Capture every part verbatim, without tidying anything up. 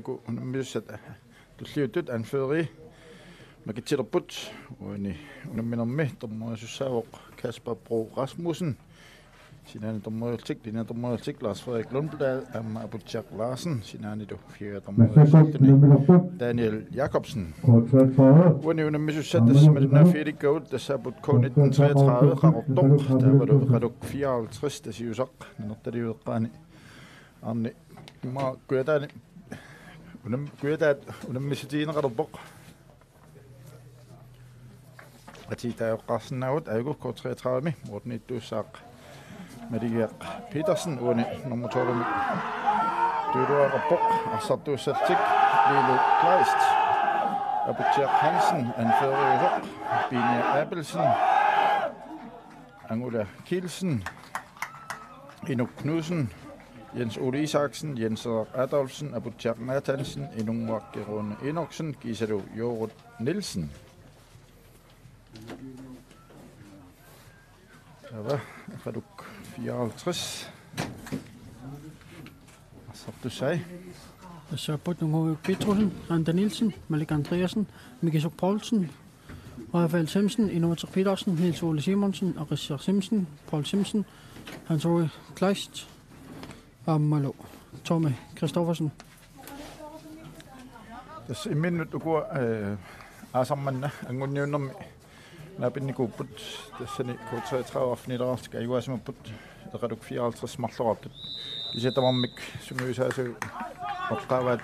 Unammisussat tulliuttut anføreri makitsilerput, uani unamminermi dommerisussaavoq Kasper Bro Rasmussen. Sinaani dommeriullutik, linjedommeriullutik Lars Frederik Lundblad aamma Aputsiaq Larsen, sinaanilu fjerde dommeriullutik Daniel Jakobsen. Uani unammisussat tassa malinnaaffigilikkagut, tassaapput K nitten treogtredive Qaqortoq, taavalu Eqaluk fireoghalvtreds Tasiusaq, Nanortaliup eqqaani Arni, immaqa Kujataani unam-, Kujataat unammissutigineqalerpoq. Ati tajoqqaarsinnaagut, aajuku K treogtredive-mi Morten Ittuussaaq Maligiaq Petersen uani nummer tolv-mi tuuluaqarpoq. Arsartuussallutik Lilo Kleist, Aputsiaq Hansen anføreriusoq, Bine Abelsen, Angula Kielsen, Inuk Knudsen, Jens Ole Isaksen, Jens Frederik Adolfsen, Aputsiaq Nathansen, Inunnguaq Rune Enoksen, kiisalu Jorut Nielsen. Taava Eqaluk fireoghalvtreds. Arsartussai. Tassaapput Nungujuk Petrussen, Anda Nielsen, Malik Andreasen, Mikisuk Poulsen, Rafael Simonsen, Inuuteq Petersen, Niels Ole Simonsen, Aqisseq Simonsen, Paul Simonsen, Hans Ole Kleist, aammalu Tommy Christoffersen. Tassa imminnut ukua, eh, aasaq manna anguniunnermi naapinnikuupput, tassani K treogtredive arfinilaarlutik ajugaasimapput Eqaluk fireoghalvtreds marloraartut. Kisianni tamarmik sungiusaasagut oqaavaat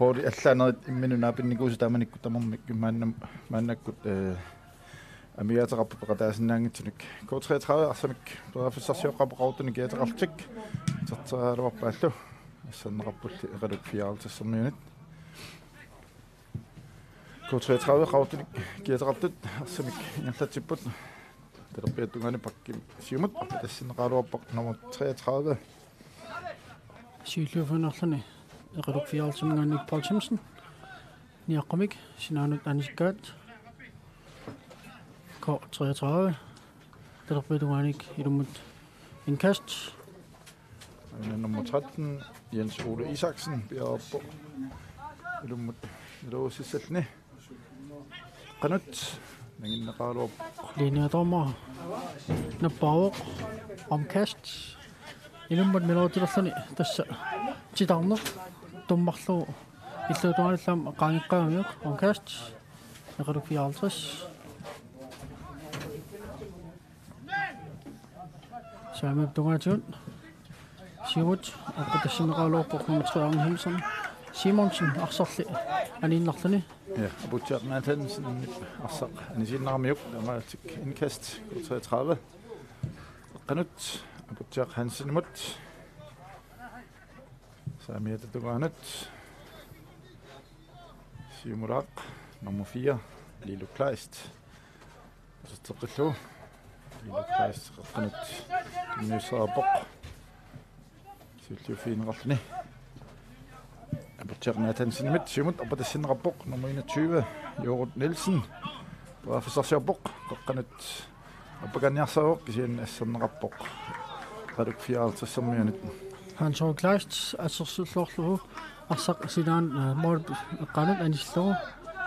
holdit allaanerit imminnut naapinnikuusut taamanikkut tamarmik maannam-, maannakkut, eh, amigaateqarput peqataasinnaanngitsunik. K treogtredive arsamik periarfissarsioqqaarpoq Qaqortunik kiateqarlutik. Uterteriaraluarpaallu. Asserneqarpulli Eqaluk fireoghalvtreds-ermiunit. K treogtredive Qaqortunik kiateqartut arsamik ingerlatsipput. Talerpiata tungaani bakkimi siumut arpatassinneqaraluarpoq nummer treogtredive. Siulliuffiginerluni Eqaluk fireoghalvtreds-iminngaanniit Paul Simonsen. Niaqqumik sinaanut anisikkaat. K treogtredive. Talerpiata tungaaniit ilummut indkast. Aana nummer tretten, Jens Ole Isaksen, piareerpoq ilummut iluussissalluni. Qanut nanginneqaraluarpoq. Linjedommer nappaavoq, omkast. Ilummut miloritillerluni tassa titarneq tummarlugu illuatungaanillu aamma qaangeqqaaramiuk, omkast. Eqaluk fireoghalvtreds. Saamiata tungaatigut siumut arpatassinneqaraluarpoq nummer tre Arne Hansen. Simonsen arsarli aniinnarluni. Ja, Aputsiaq Nathansen arsaq aniinnaramiuk, taamaalillutik indkast K treogtredive. Qanut Aputsiaq Hansenimut. Saamiata tungaanut. Siumulaaq nummer fire, Lilo Kleist. Uterteqqillugu. Lilo Kleist qeqqanut tunniussaavoq. Siulliuffigineqarluni. Aputsiaq Nathansenimit siumut arpatassinneqarpoq nummer enogtyve, Jorut Nielsen. Periarfissarsiorpoq, qeqqanut appakaanniarsaavoq, kisianni asserneqarpoq Eqaluk fireoghalvtreds-ermiunit. Hans Ole Kleist assersorluarlugu arsaq sinaanut, eh, mål eqqaanut anisillugu.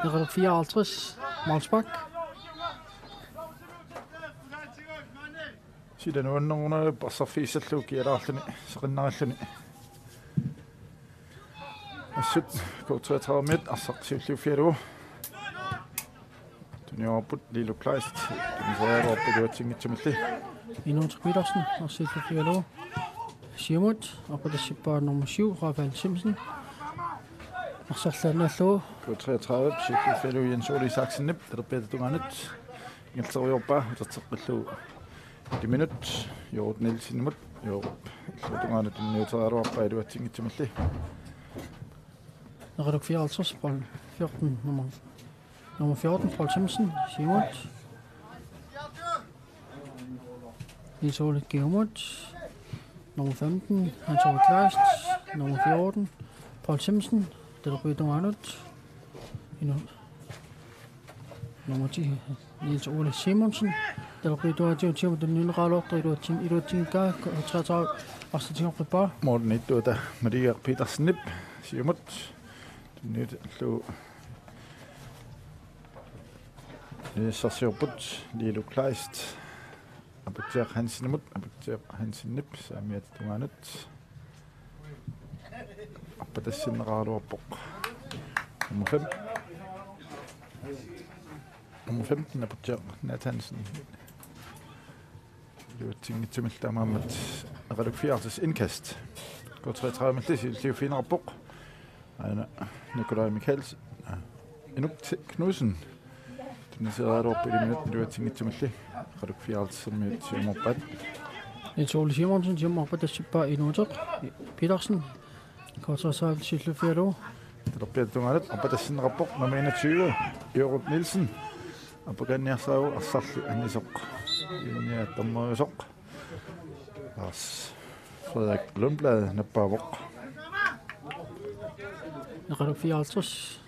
Eqaluk fireoghalvtreds, målspark. Sila nuannerunarpoq arsarfigissallugu kialaarluni seqinnarilluni. Assut K treogtredive-miut arsaq siulliuffigalugu. Tuniorput Lilo Kleist. Tunisarialuarpoq iluatsinngitsumilli. Inuuteq Petersen, arsaq siulliuffigalugu. Siumut, arpatassippaa nummer syv, Rafael Simonsen. Arsarli annaallugu. K treogtredive, siulliuffigalugu Jens Ole Isaksenip, talerpiata tungaanut. Ingerlateriarpaa, uterteqqillugu. Timinut, Jorut Nielsenimut, Jorut. Illuatungaanut tunniuteriaraluarpaa iluatsinngitsumilli. Eqaluk fireoghalvtreds, Paul fjorten, nummer, nummer fjorten, Paul Simonsen, siumut. Niels Ole Kiumut, nummer femten, Hans Ole Kleist, nummer fjorten, Paul Simonsen, talerpiata tungaanut. Inu-, nummer ti, Niels Ole Simonsen, talerpiata tungaatigut siumut tunniunneqaraluartoq iluatsin-, iluatsinngikkaa, K treogtredive arsaq tigoqqippaa. Målimiittuuta Maria Petersenip. Siumut. Tunniutillugu. Niussarsiorput Lilo Kleist. Aputsiaq Hansenimut, Aputsiaq Hansenip saamiata tungaanut. Arpatassinneqaraluarpoq. Nummer fem. Nummer femten, Aputsiaq Nathansen. Iluatsinngitsumillu taamaammat Eqaluk fireoghalvtreds indkast. K treogtredive-milli siulliuffigineqarpoq. Aana Nikolaj Mikkelsen. Inuk T-, Knudsen. Tunniusseriaraluarpoq iliminut iluatsinngitsumilli. Eqaluk fireoghalvtreds-imiut siumorpaat. Niels Ole Simonsen, siumut arpatassippaa Inuuteq Petersen. K treogtredive siulliuffigalugu. Talerpiata tungaanut arpatassinneqarpoq nummer enogtyve, Jørgen Nielsen. Apukanniarsaavoq arsarli angisoq. Iunniaattormeriusoq. Lars Frederik Lundblad nappaavoq. Eqaluk fireoghalvtreds.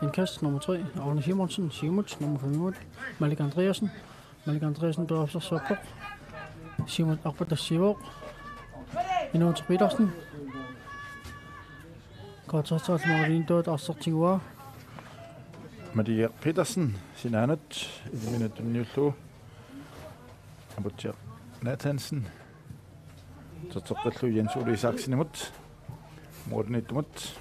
Indkast nummer tre, Arne Simonsen, siumut, nummer fem, Malik Andreasen. Malik Andreasen periarfissarsiorpoq. Siumut arpatassiivoq. Inuuteq Petersen. K treogtredive-miut arsartigaa. Maria Petersen, sinaanut, iliminut tunniullugu. Aputsiaq Nathansen. Uterteqqillugu Jens Ole Isaksenimut. Målimiittumut.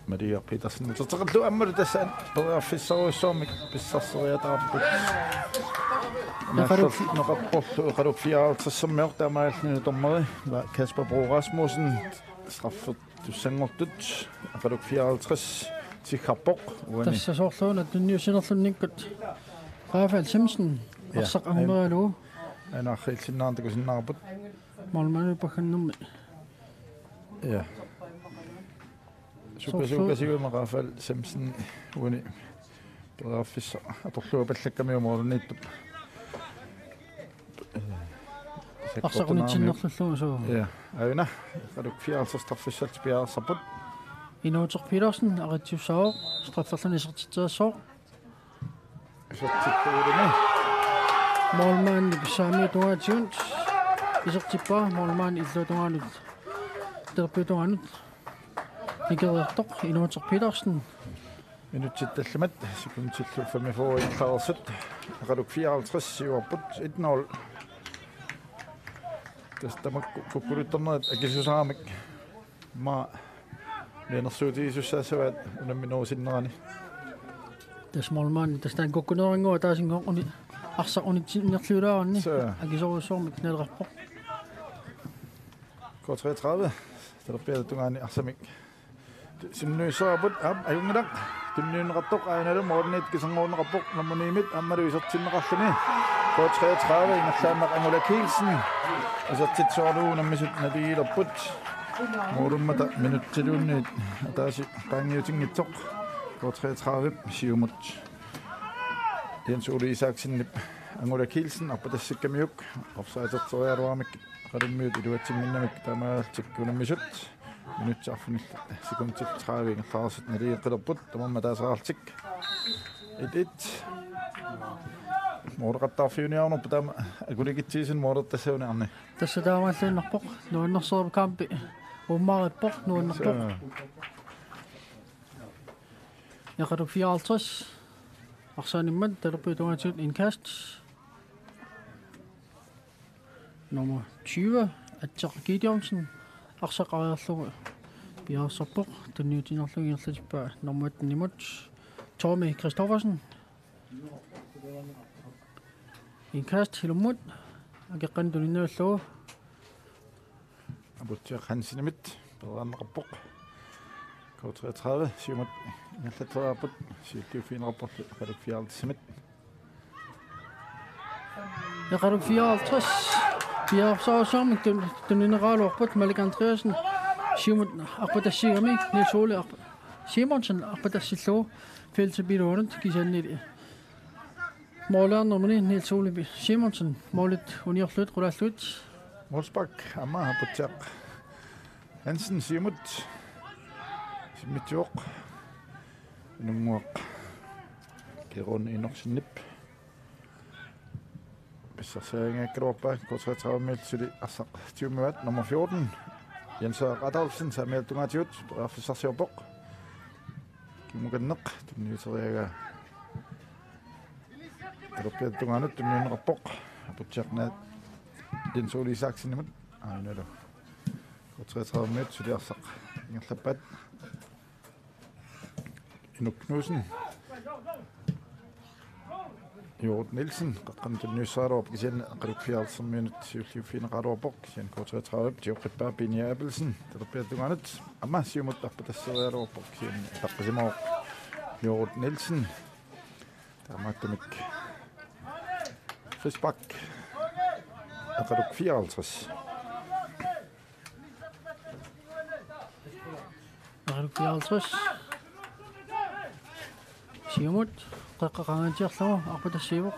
Maria Petersen uterteqqillugu aammalu tassa periarfissarujussuarmik pissarseriataarput. Eqaluk- Naallerneqarporlu Eqaluk fireoghalvtreds-imiut taamaalilluni dommeri Kasper Bro Rasmussen straffertussanngortut Eqaluk fireoghalvtreds tiggarpoq uani. Tassa soorluuna tunniussinerlunnikkut Rafael Simonsen. Ja, arsaq angumerigalugu. Aana arriilsinnaarnata takusinnaavarput. Målmandip paggannermi. Ja. Super, soorlu- super, sikkuma Rafael Simonsen uani periarfissaq atorluapallakkamiuk målimiittup. Arsaq unitsinnerlullugu suu. Ja. Aana, Eqaluk fireoghalvtreds straffessallutik piareersarput. Inuuteq Petersen, aqitsissaaq, strafferluni isertitseriassaaq. Isertittuuluni. Målmandip saamiata tungaatigut isertippaa, målmandi illuatungaanut. Talerpiata tungaanut. Nikeriartoq, Inuuteq Petersen. Minutsit tallimat, sekundillu femogfyrre ingerlareersut. Eqaluk fireoghalvtreds siuarput et nul. Tassa tamakku kukkuluttornerat akisussaaramik. Aamma mianersuutigisussaassavaat unamminerusinnerani. Tassa målmandi, tassa taanna kukkuneranngua ataasinngooq uni-, arsaq unitsinnerluulaaruni. Suu. Akisoorujussuarmik naleqarpoq. K treogtredive. Talerpiata tungaani arsamik. Sunniussaapput, aap, ajunngilaq. Tunniunneqartoq aanalu målimiittoq kiserngoorneqarpoq nummer ni-mit aammalu isertinneqarluni. K treogtredive ingerlaannaq Angula Kielsen. Isertitsisaralugu unammisut naligiilerput. Målimmata minutsiluunniit ataaseq qaangiutinngitsoq. K treogtredive siumut. Jens Ole Isaksenip Angula Kielsen arpatassikkamiuk. Offside-erteriaraluaramik. Eqalummiut iluatsinnginnamik taamaalillutik unammisut. Minutsit arfinillit sekundit tredive ingerlareersut naligeqqilerput tamarmik ataaseqarlutik. Et et. Måleqattaarfiuniarnerput taama akulikitsigisuni målertassaani Arne. Tassa taamaalluinnarpoq. Nuannersorpoq kampip. Uummaarippoq, nuannerpoq. Suu. Eqaluk fireoghalvtreds. Arsaanimmat talerpiata tungaatigut indkast. Nummer tyve, Atseq Gideonsen. Arsaq ariarlugu piareersarpoq, tunniutiinnarlugu ingerlatippaa nummer atten-imut, Tommy Christoffersen. Indkast ilummut, akeqqanik tunineqarlugu. Aputsiaq Hansenimit pereerneqarpoq. K treogtredive siumut ingerlatseriarput, siulliuffigineqarporlu Eqaluk fireoghalvtreds-imit. Eqaluk fireoghalvtreds. Piareersarujussuarmik tun-, tunineqaraluarput Malik Andreasen. Siumut arpatassigami Niels Ole arp-, Simonsen arpatassillugu feltip iluanut kisiannili. Måliarnermini Niels Ole Simonsen. Målit uniorlugit qulaallugit. Målspark aamma Aputsiaq Hansen siumut. Simmitsivoq. Inunnguaq Keron Enoksenip. Pissarsiarinngikkagaluarpaa K treogtredive-miut suli arsaq tiummivaat nummer fjorten. Jens Adolfsen saamiata tungaatigut periarfissarsiorpoq. Kimukanneq tunniuteriagaa. Talerpiata tungaanut tunniunneqarpoq. Aputsiaq Jens Ole Isaksenimut. Ainalu. K treogtredive-miut suli arsaq ingerlappaat. Inuk Knudsen. Jorut Nielsen, qaqqanut tunniussagaluarpoq kisianni Aqaluk Fjerritsimiunut siulliuffigineqaraluarpoq, kisianni K treogtredive tioqqippaa Pini Abelsen, talerpiata tungaanut, aamma siumut arpatasseriaraluarpoq, kisianni ataqqisimavoq Jorut Nielsen. Taamaattumik frispark. Aqaluk fireoghalvtreds. Aqaluk fireoghalvtreds. Siumut, qeqqa qaangatsiarlugu, arpatassiivoq.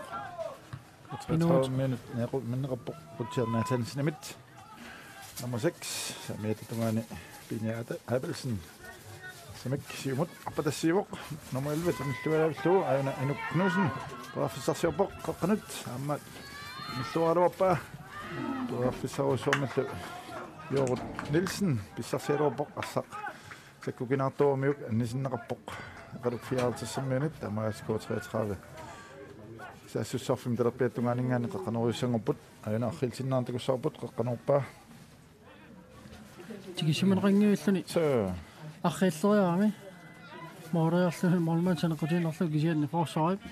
Inuk. Treogtredive-miunut nequ-, minneqarpoq Qutsia Nathansenimit. Nummer seks, saamiata tungaani Pini Ate-, Abelsen. Samik siumut, arpatassiivoq. Nummer elleve, tunniullaavillugu, aajuna Inuk Knudsen. Periarfissarsiorpoq, qaqqanut. Aamma, tunniullaraluarpaa. Periarfissarujussuarmillu Jorut Nielsen, pissarsiaraluarpoq, arsaq. Sakkukinaartuumiuk annisinneqarpoq. Aqaluk fireoghalvtreds-imiunit, taamaalillutik K treogtredive. Saassussarfimmi talerpiata tungaaninngaanniit qaqqanorujussanngorput. Aajuna arriilsinnaanera takussavarput, qaqqanuarpaa. Tikissimaneqanngivilluni. Suu. Arriilleriarami. Mooriarlu, målmand saneqqutiinnarlugu kisianni forsvarip.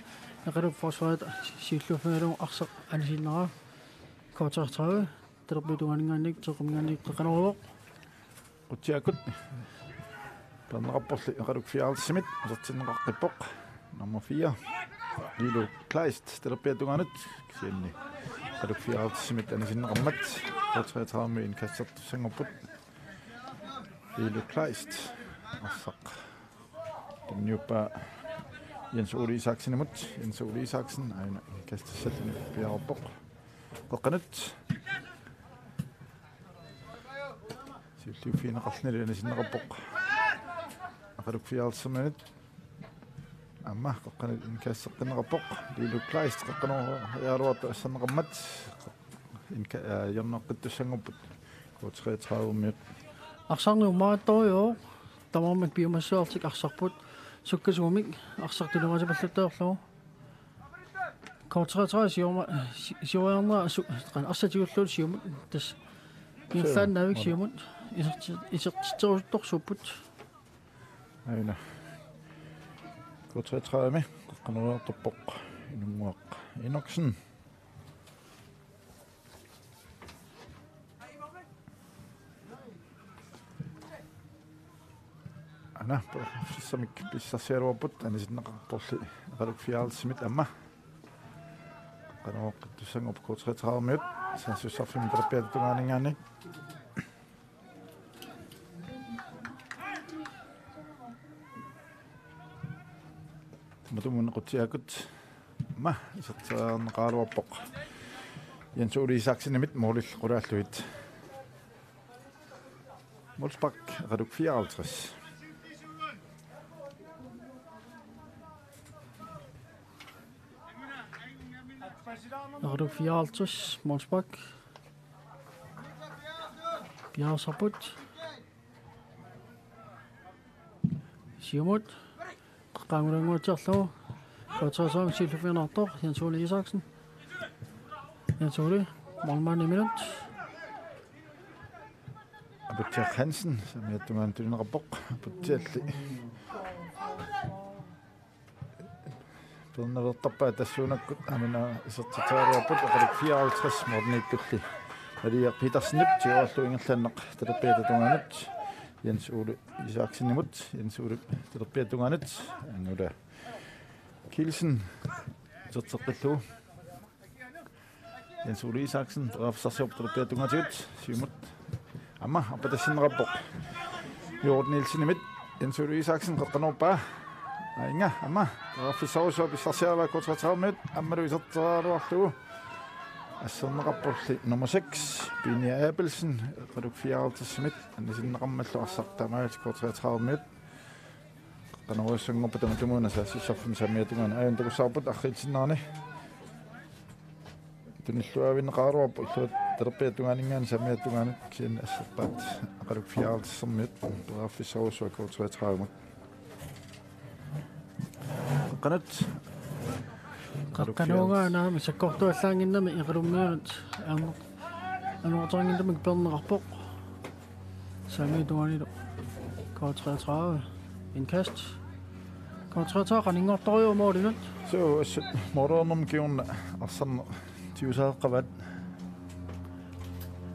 Aqaluk forsvarip siulliuffigalugu arsaq anisinneraa. K treogtredive. Talerpiata tungaaninngaanniit, teqquminngaanniit qaqqanoruvoq. Qutsiakkut. Peerneqarporli Aqaluk fireoghalvtredsimit, isertinneqaqqippoq. Nummer fire. Lilo Kleist, talerpiata tungaanut. Kisianni Aqaluk fireoghalvtredsimit anisinneqarmat. K treogtredive-mi indkastertussanngorput. Lilo Kleist. Arsaq. Tunniuppaa Jens Ole Isaksenimut. Jens Ole Isaksen, aajuna indkastissalluni piareerpoq. Qaqqanut. Siulliuffigineqarluni anisinneqarpoq. Aqaluk fireoghalvtredsimit. Aamma qaqqanut indkasteqqinneqarpoq. Lilo Kleist qaqqanut ajaluartu asserneqarmat. Indka-, aa, hjørneqqittussanngorput. K treogtredive-miut. Arsarneq uummarittorujuuvoq. Tamarmik piumassuseqartik arsarput. Sukkasuumik arsaq tunuaasipallattorlugu. K treogtredive siuma-, si-, siuariarnera su-, qan-, arsaq tigullugu siumut. Tassa. Ingerlaannavik siumut. Iserti-, isertitserusuttorsuupput. Aajuna. K treogtredive-mi. Qaqqanoriartorpoq. Inunnguaq Enoksen. Aana, periarfissamik pissarsiaraluarput, anisinneqarporli Aqaluk fireoghalvtredsimit aamma. Qaqqanooqqittussanngorput K treogtredive-miut, saassussarfimmi talerpiata tungaaninngaanniit. Tamatumuuna Qutsiakkut aamma iserteriarneqaraluarpoq. Jens Ole Isaksenimit målillu qulaallugit. Målspark, Aqaluk fireoghalvtreds. Aqaluk fireoghalvtreds, målspark. Piareersarput. Siumut. Qaangulanguatsiarlugu. K treogtredive siulliuffigineqartoq, Jens Ole Isaksen. Jens Ole, målmandiminnut. Aputsiaq Hansen, saamiata tungaanut tunineqarpoq. Aputsialli. Peernaveertarpaa tassuunakkut aamma isertitseriaraluarput, Aqaluk fireoghalvtreds målimiittulli. Maria Petersenip tigoriarlugu ingerlaannaq talerpiata tungaanut. Jens Ole Isaksenimut, Jens Ole talerpiata tungaanut. Angula Kielsen iserteqqillugu. Jens Ole Isaksen, periarfissarsiorpoq talerpiata tungaatigut, siumut. Aamma, arpatassinneqarpoq. Jorut Nielsenimit, Jens Ole Isaksen, qaqqanoorpaa. Aajuna, aamma, periarfissarujussuaq pissarsiaraa K treogtredive-miut, aammalu iserteriaraluarlugu. Asserneqarporli nummer seks, Pini Abelsen, Aqaluk fireoghalvtredsimit, anisinneqarmallu arsaq taamaalillutik K treogtredive-miut. Qaqqanoriussanngorput tamatumuuna saassussarfimmi saamiata tungaani aajuna takussavarput arriilsinnerani. Tunilluaavinneqaraluarpoq illuat Talerpiata tungaaninngaanniit saamiata tungaanut kisianni asserpaat Aqaluk fireoghalvtredsimiut periarfissarujussuaq K treogtredive-mut. Qeqqanut. Qeqqanut. Qeqqanuugaana sakkortuallaannginnami Iqalummiunut anor-, anorteringinnami peerneqarpoq. Saamiata tungaanilu K treogtredive. Indkast. K treogtredive qaninngortorujuuvoq målinut. Suu, assut målerinermut kingorna arsarneq tigusareqqavaat.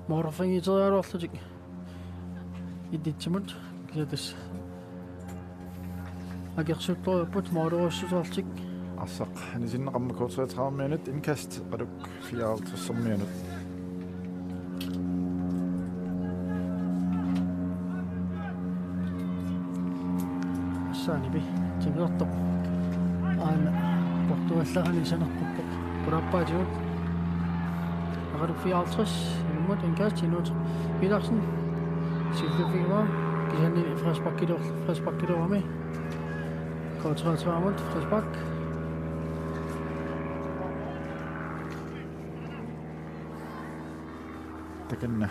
Målerfigiteriaraluarlutik. Ititsimut. Kisianni tassa akersuuttorujuupput målerujussuseqarlutik. Arsaq anisinneqarmat K treogtredive-miunut, indkast Aqaluk fireoghalvtredsimiunut. Assaanipi timertoq. Aana portugallarani sanerpuppoq. Qulappaatigut. Aqaluk fireoghalvtreds, ilummut indkast, Inuuteq Petersen. Siulliuffigaara, kisianni frisparkiluar-, frisparkiluarami. K treogtredive-mut frispark. Takanna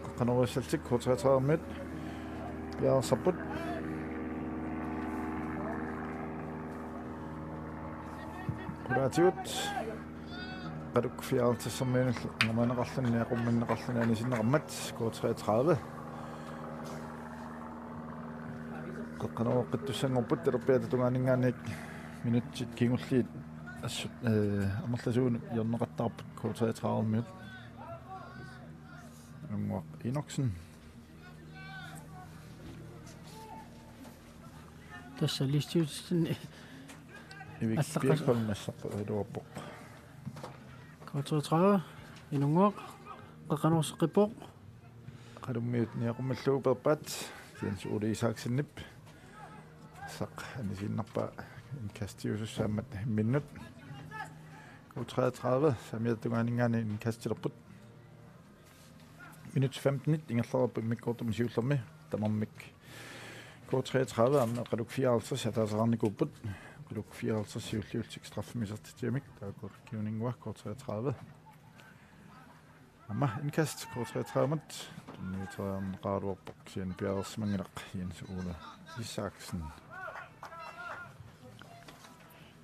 qeqqanoorussallutik K treogtredive-miut piareersarput. Qulaatigut Aqaluk fireoghalvtredsimiunullu angumaaneqarluni, aqumminneqarluni anisinneqarmat K treogtredive. Qeqqanooreqqittussanngorput talerpiata tungaaninngaanniit minutsit kingulliit assut, eh, amerlasuunut hjørneqattaarput K treogtredive-miut. Nunguaq Enoksen. Tassa listiutissanni Ivik allaqqas-, Birkholm assaqqaluarpoq. K treogtredive, Inunnguaq, qeqqanoorseqqippoq. Aqalummiut niaqummallugu peerpaat, Jens Ole Isaksenip. Arsaq anisiinnarpaa indkastiusussaammat imminnut. K treogtredive, saamiata tungaaninngaanniit indkastilerput. Minut femtenit ingerlareerput immikkoortormi siullermi, tamarmik K treogtredive aamma Aqaluk fireoghalvtreds ataaseqarnikuupput. Aqaluk fireoghalvtreds siulliullutik straffemisartitsigamik, taakku Kiuninngua K treogtredive. Aamma indkast K treogtredive-mut, tunniuteriarneqaraluarpoq kisianni piareersimanngilaq Jens Ole Isaksen.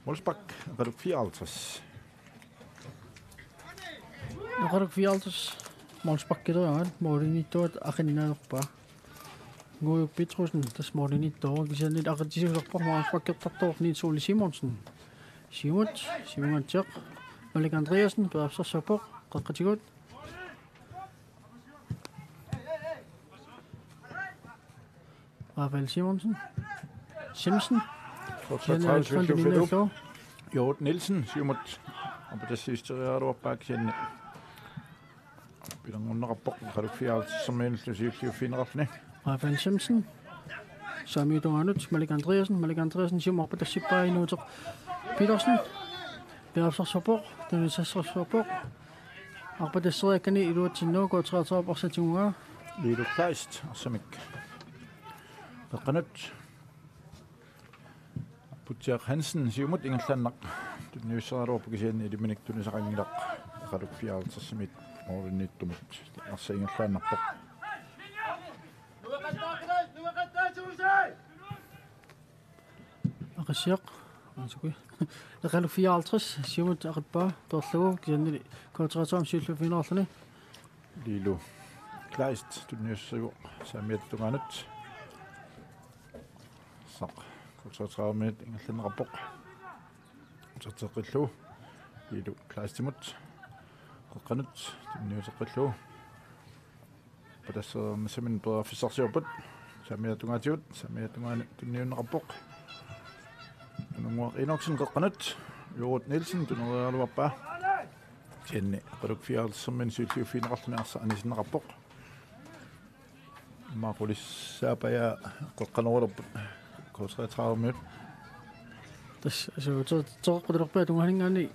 Målspark, Aqaluk fireoghalvtreds. Aqaluk fireoghalvtreds målsparkileriaraat, målimiittuat aqinnaanerpaa. Nguup Petrussen tassa målimiittoq, kisianni aqitsisiusarpoq målsparkertartoq Niels Ole Simonsen. Siumut, Siumut Malik Andreasen, periarfissarsiorpoq, qeqqatigut. Rafael Simonsen. Simsen. K treogtredive siulliuffigalugu. Joot Nielsen, siumut. Arpatassiisteriaraluarpaa kisianni. Pilangunneqarpoq, Aqaluk fireoghalvtredsimiunullu siulliuffigineqarluni. Rafael Simsen. Saamiata tungaanut, Malik Andreasen, Malik Andreasen, siumut arpatassippaa Inuuteq Petersen. Periarfissarsiorpoq, tunniussassarsarpoq. Arpatasseriakkani iluatsinnagu K treogtredive arsaq tigugaa. Lilo Kleist, arsamik. Qeqqanut. Putsiaq Hansen, siumut ingerlaannaq. Tunniussaraluarpoq kisianni iliminik tunisaqanngilaq. Aqaluk fireoghalvtredsimiit målimiittumut. Arsaq ingerlaannarpoq. Aqissiaq. Undskyld. Aqaluk fireoghalvtreds, siumut aqippaa, toorlugu, kisiannili K treogtredive siulliuffigineqarluni. Lilo Kleist, tunniussagooq, saamiata tungaanut. Arsaq, K treogtredive-miut ingerlanneqarpoq. Uterteqqillugu. Lilo Kleistimut. Qeqqanut, tunniuteqqillugu. Arpatassereernissaminut periarfissarsiorput. Saamiata tungaatigut, saamiata tungaanut tunniunneqarpoq. Inunnguaq Enoksen qeqqanut, Joot Nielsen tuneriaraluarpaa. Kisianni Aqaluk fireoghalvtredsimiit siulliuffigineqarluni arsaq anisinneqarpoq. Aamma qulissaappajaaq qeqqanoorulerput K treogtredive-miut. Tassa, suu, to-, toqqulerpaa tungaaninngaanniit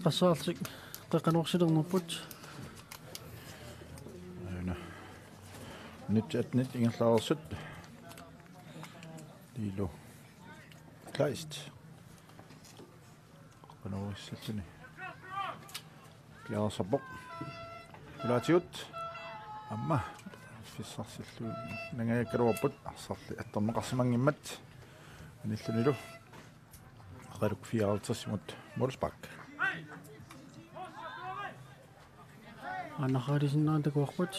qasseriarlutik qeqqanoorsilernerput. Aana. Minut attenit ingerlareersut. Lilo Kleist. Qanoorissalluni. Piareersarpoq. Ilaatigut aamma fissarsillu nangajakkaluarput arsarli attorneqarsimanngimmat anillunilu. Aqaluk fireoghalvtredsimut målspark. Anna Harrison takuarput.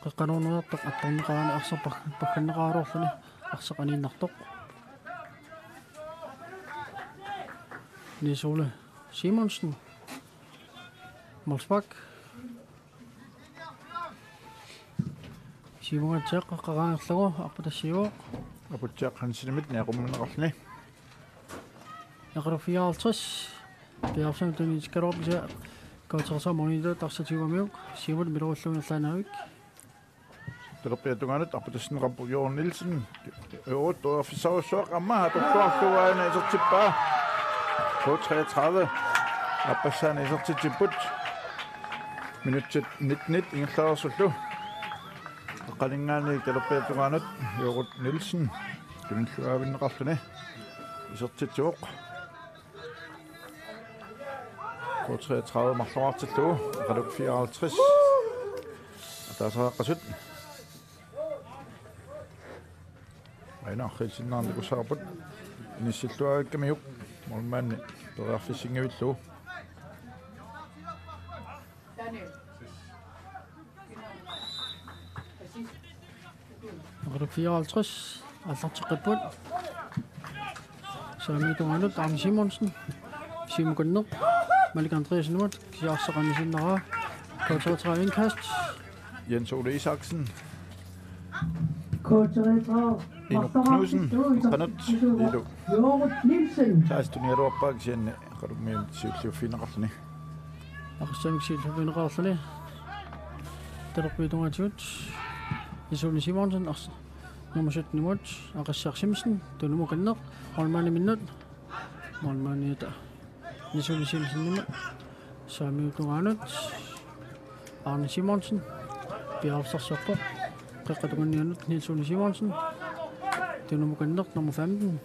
Qeqqanoorneqartoq attorneqarani arsaq pag-, pagganneqaraluarluni arsaq aniinnartoq. Niels Ole Simonsen. Målspark. Siumukatsiaq qeqqaraangerlugu arpatassiivoq. Aputsiaq Hansenimit niaqummiunneqarluni. Aqaluk fireoghalvtreds. Piaarsamik tunniutikkaluarpoq kisianni K treogtredive målimiittoq arsaq tigummiuk. Siumut miluullugu ingerlaannavik. Talerpiata tungaanut arpatassinneqarpoq Jørgen Nielsen. Jørgen periarfissarujussuaq aamma atorluarlugu aana isertippaa. K treogtredive. Aappassaani isertitsipput. Minutsit nittenit ingerlareersullu. Aqqaninngaanniit talerpiata tungaanut Jørgen Nielsen. Tunilluaavinneqarluni. Isertitsivoq. K treogtredive marloriartillugu, Aqaluk fireoghalvtreds. Ataasiaqqasut. Aina Nielsenimit takussavarput. Inissilluarikkamiuk. Målmandi periarfissinngillugu. Aqaluk fireoghalvtreds aallarteqqipput. Saamiata tungaanut Arne Simonsen. Siumukanneq Malik Andreassenimut, kisianni arsaq aniinnartoq. K treogtredive indkast. Jens Ole Isaksen. K treogtredive. Inuk Knudsen. Qanat. Ilu. Jørgen Nielsen. Taas tunniugaluarpaa kisianni Aqalummiut siulliuffigineqarluni. Aqassamik siulliuffigineqarluni. Talerpiata tungaatigut Jens Ole Simonsen, ars-, nummer syttenimut, Aqassiaq Simonsen, tunumukanneq, målmandiminnut, målmandiata Jens Ole Simonsenimut, saamiata tungaanut, Arne Simonsen, periarfissarsiorpoq, qeqqata tungaaniannut, Jens Ole Simonsen, tunumukanneq, nummer femten,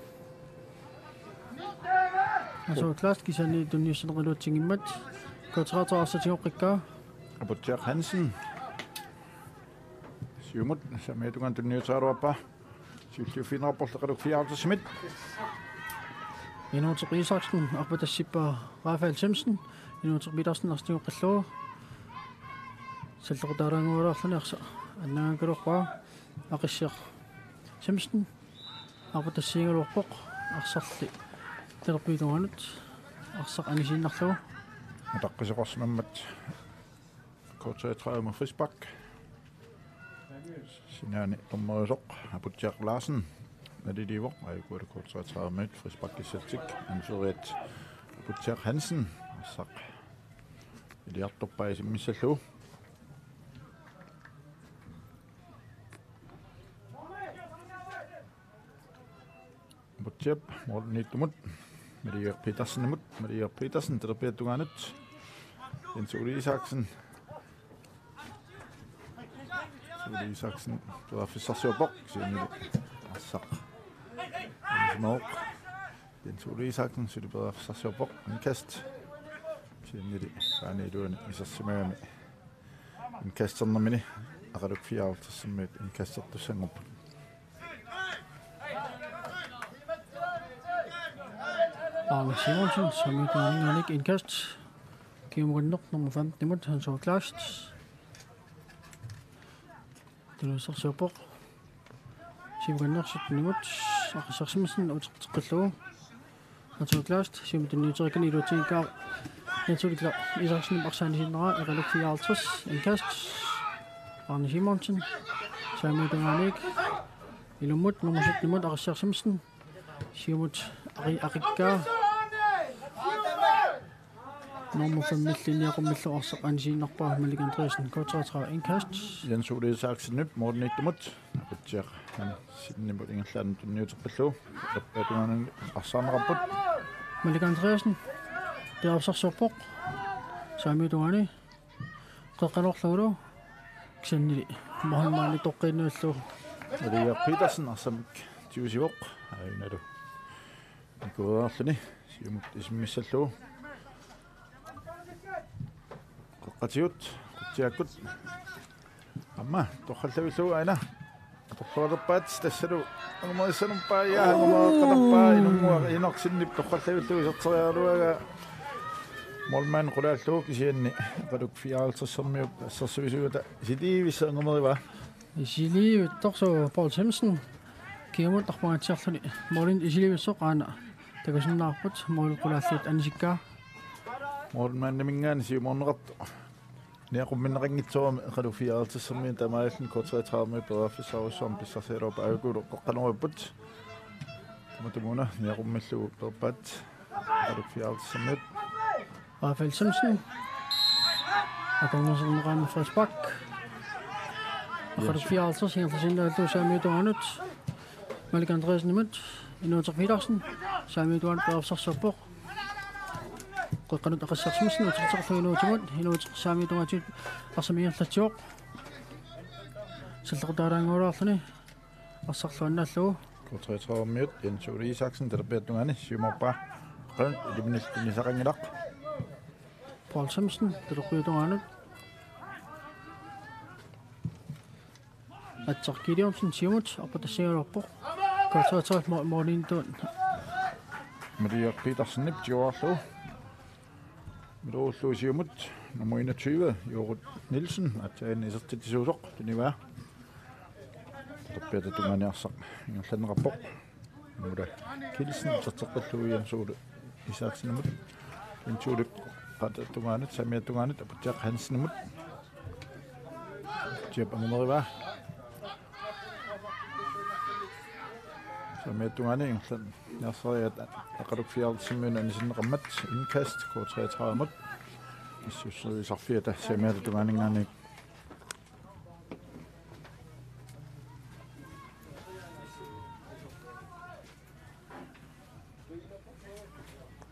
Hans Clausen kisianni tunniussaneqarusunngimmat. K treogtredive arsaq tigoqqikkaa. Aputsiaq Hansen. Siumut saamiata tungaanut tunniuteqaluarpaa. Siulliuffigineqarporlu Aqaluk fireoghalvtredsimit. Inuuteq Isaksen arpatassippaa Rafael Simonsen. Inuuteq Petersen arsaq tigoqqillugu. Sallequtaalaanngualuarluni arsaq annaagaluarpaa. Aqassiaq Simonsen. Arpatassiigaluarpoq arsarli talerpiata tungaanut arsaq aniinnarlugu. Utaqqisoqarsimammat K treogtredive med frispark. Sinaani dommeriusoq Aputsiaq Larsen naliliivoq, aajuku K treogtredive med frispark issallutik anføreriat Aputsiaq Hansen arsaq iliartorpaa isimmissallugu. Aputsiaq målimiittumut. Maria Petersenimut. Maria Petersen talerpiata tungaanut. Jens Ole Isaksen. Jens Ole Isaksen periarfissarsiorpoq. Kisianni arsaq aniinnartoq. Jens Ole Isaksen suli periarfissarsiorpoq. Indkast. Kisianni aani iluani isersimagami. Indkasternermini Aqaluk fireoghalvtredsimiit indkastertussanngorput. Arne Simonsen, saamiata tungaaniit indkast. Siumukanneq nummer femtenimut, Hans Clausen. Tunniussarsiorpoq. Siumukanneq syttenimut, Aqassiaq Simonsen, uteqqillugu. Hans Clausen, siumut tunniuteriikkani iluatsinngikkaa. Jens Ole Isaksen arsaq aniinnartoq, Aqaluk fireoghalvtreds, indkast. Arne Simonsen, saamiata tungaaniit. Ilummut, nummer syttenimut, Aqassiaq Simonsen. Siumut, aqi-, aqikkaa. Nummer femilli niaqummillu arsaq aniinnarpaa Malik Andreasen, K treogtredive indkast. Jens Ole Isaksenip målimiittumut. Aputsiaq Hansenimut ingerlaannaq tunniuteqqillugu. Talerpiata tungaanut arsaarneqarput. Malik Andreasen. Periarfissarsiorpoq. Saamiata tungaani. Qeqqanoorlugulu. Kisiannili. Målmandi toqqinniullugu. Maria Petersen arsamik tigusivoq. Aajuna. Nikuerluni siumut isimmissallugu. Qatigut, Qutsiakkut. Aamma, torrallavillugu aina. Torlualerpaat tassalu. Angumerissanerpaa, ja, angumereqqatarpaa, Inunnguaq Enoksenip torrallavillugu iserteriaraluaraa. Målmand qulaallugu kisianni. Eqaluk fireoghalvtredsermiut assersuisuata isiliivissaq angumerivaa. Isiliivittorsuuvoq Paul Simonsen. Kingumut arpangaatsiarluni. Målini isiliivissoq aana. Takusinnaavarput mål qulaallugu anisikkaa. Målmandiminngaanniit siumoorneqartoq. Niaqumminneqanngitsoorami Eqaluk fireoghalvtredsermiut taamaalilluni K treogtredive periarfissarujussuarmik pissarsigaluarpaat, aajuku qeqqanorujuupput. Tamatumuuna niaqummillugu peerpaat Eqaluk fireoghalvtredsermiut. Rafael Simonsen. Akornuserneqaama frispark. Eqaluk fireoghalvtreds ingerlasinnaallugu saamiata tungaanut. Malik Andreassenimut, Inuuteq Petersen, saamiata tungaanut periarfissarsiorpoq. Qeqqanut Aqassiaq Simonsen, utertitaqarlu Inuutimut, Inuuteq saamiata tungaatigut arsamik ingerlatsivoq. Sallequtaalaannguulaarluni, arsarlu annaallugu. K treogtredive-miut, Jens Ole Isaksen, talerpiata tungaani, siumoorpaa. Qeqqanut, iliminillu tunniussaqanngilaq. Paul Simonsen, talerpiata tungaanut. Atsaq Gideonsen siumut, arpatassigaluarpoq. K treogtredive mål-, målmanditut. Maria Petersenip tiguarlugu. Miluullu siumut, nummer enogtyve, Jorut Nielsen, aatsaat isertitsisuusoq, tunivaa. Talerpiata tungaani arsaq ingerlanneqarpoq. Angula Kielsen iserteqqillugu Jens Ole Isaksenimut. Jens Ole qeqqata tungaanut, saamiata tungaanut, Aputsiaq Hansenimut. Aputsiap angumerivaa. Saamiata tungaani ingerlanniarsarigaat Eqaluk fireoghalvtredsermiunut anisinneqarmat, indkast K treogtredive-mut. Assuusserivisarfiata saamiata tungaaninngaanniit.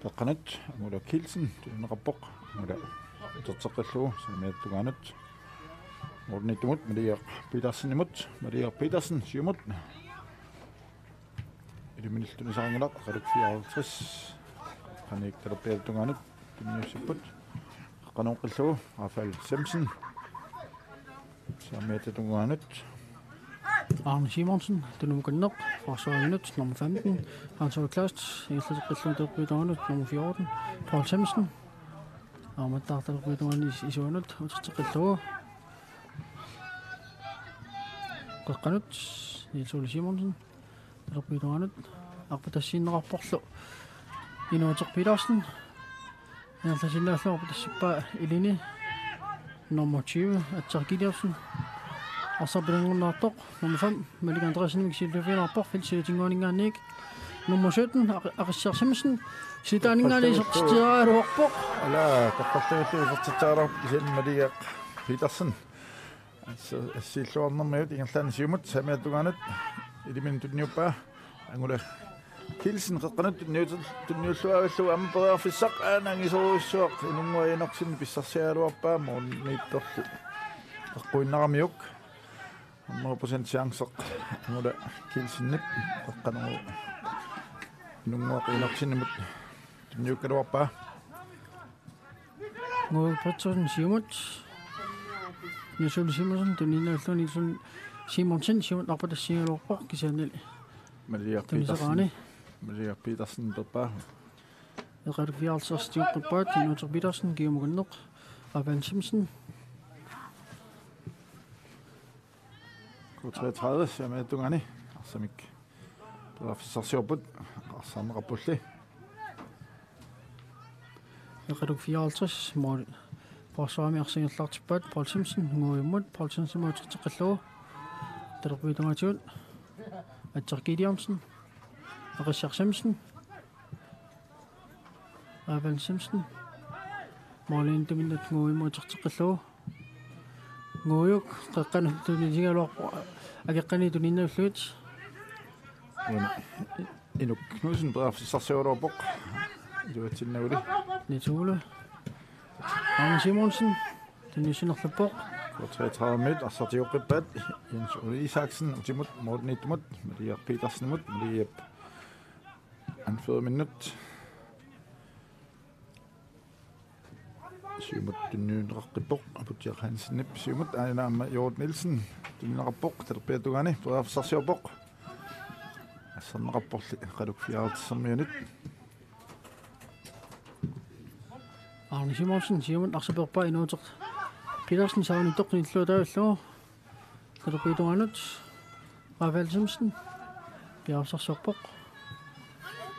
Qeqqanut, Angula Kielsen, tunineqarpoq, Angula. Uterteqqillugu, saamiata tungaanut. Målmandittumut, Maria Petersenimut, Maria Petersen, siumut. Iliminillu tunniussaqanngilaq, Eqaluk fireoghalvtreds. Qaniik talerpiata tungaanut, tunniussipput. Qeqqanooqqillugu, Rafael Simonsen. Saamiata tungaanut. Arne Simonsen, tunumkanneq, forsvarerminut, nummer femten, Hans Ole Kleist, ingerlateqqillugu talerpiata tungaanut, nummer fjorten, Paul Simonsen. Aammattaaq talerpiata tungaani is-, isuanut, uterteqqillugu. Qeqqanut, Niels Ole Simonsen. Talerpiata tungaanut arpatassiinnarporlu Inuuteq Petersen. Ingerlasinnaallugu arpatassippaa ilini. Nummer tyve, Atsaq Gideonsen. Arsaq pilanngorniartoq. Nummer fem, Malik Andreassenimik siulliuffigilaarpoq, feltsilutinnguaninngaanniit. Nummer sytten, Aq-, Aqassiaq Simonsen. Silataaninngaanniit isertitseriaraluarpoq. Ala, torrallavillugu isertitseriaraluarpoq kisianni Maria Petersen. Ass-, assiilluarnermigut ingerlaannaq siumut, saamiata tungaanut, iliminut tunniuppaa, Angula Kielsen qeqqanut tunniut-, tunniulluarillugu aamma periarfissaq, aana angisoorujussuaq, Inunnguaq Enoksen pissarsiaraluarpaa, målmandittorlu eqquinnaramiuk, hundrede procent chanceq, Angula Kielsenip, qeqqanut, Inunnguaq Enoksenimut, tunniukkaluarpaa. Nguup Pettersen siumut. Niels Ole Simonsen, tunniunnaarlugu Niels Ole Simonsen, siumut arpatassiigaluarpoq, kisiannili. Maria Petersen. Tunniussaqarani. Maria Petersen peerpaa. Eqaluk fireoghalvtreds tiguqqippaat, Inuuteq Petersen, kiumukanneq. Rafael Simonsen. K treogtredive, saamiata tungaani. Arsamik. Periarfissarsiorput. Arsarneqarpulli. Eqaluk fireoghalvtreds mål. Forsvarimi arsaq ingerlaartippaat Paul Simonsen, Nguummut, Paul Simonsen uterteqqillugu. Talerpiata tungaatigut. Atsaq Gideonsen. Aqassiaq Simonsen. Rafael Simonsen. Målmandiminngaanniit Nguummut uterteqqillugu. Nguup qeqqanut tunisigaluarpoq, akeqqani tuninnagullugu. Una. Inuk Knudsen periarfissarsiugaluarpoq. Iluatsinnaguli. Niels Ole. Arne Simonsen. Tunniussinerluppoq. K treogtredive-miut arsaq tiguqqippaat. Jens Ole Isaksen, utimut, målmandittumut, Maria Petersenimut, Maria anføreriminnut. Siumut tunniunneqaqqippoq, Aputsiaq Hansenip siumut, aajuna aamma Joort Nielsen tunniunneqarpoq, talerpiata tungaani periarfissarsiorpoq. Asserneqarporli Qaqaluk fireoghalvtredsimiunit. Arne Simonsen siumut arsaq peerpaa, Inuuteq Petersen saanittoq tunillugu taavalu. Talerpiata tungaanut Rafael Simonsen periarfissarsiorpoq.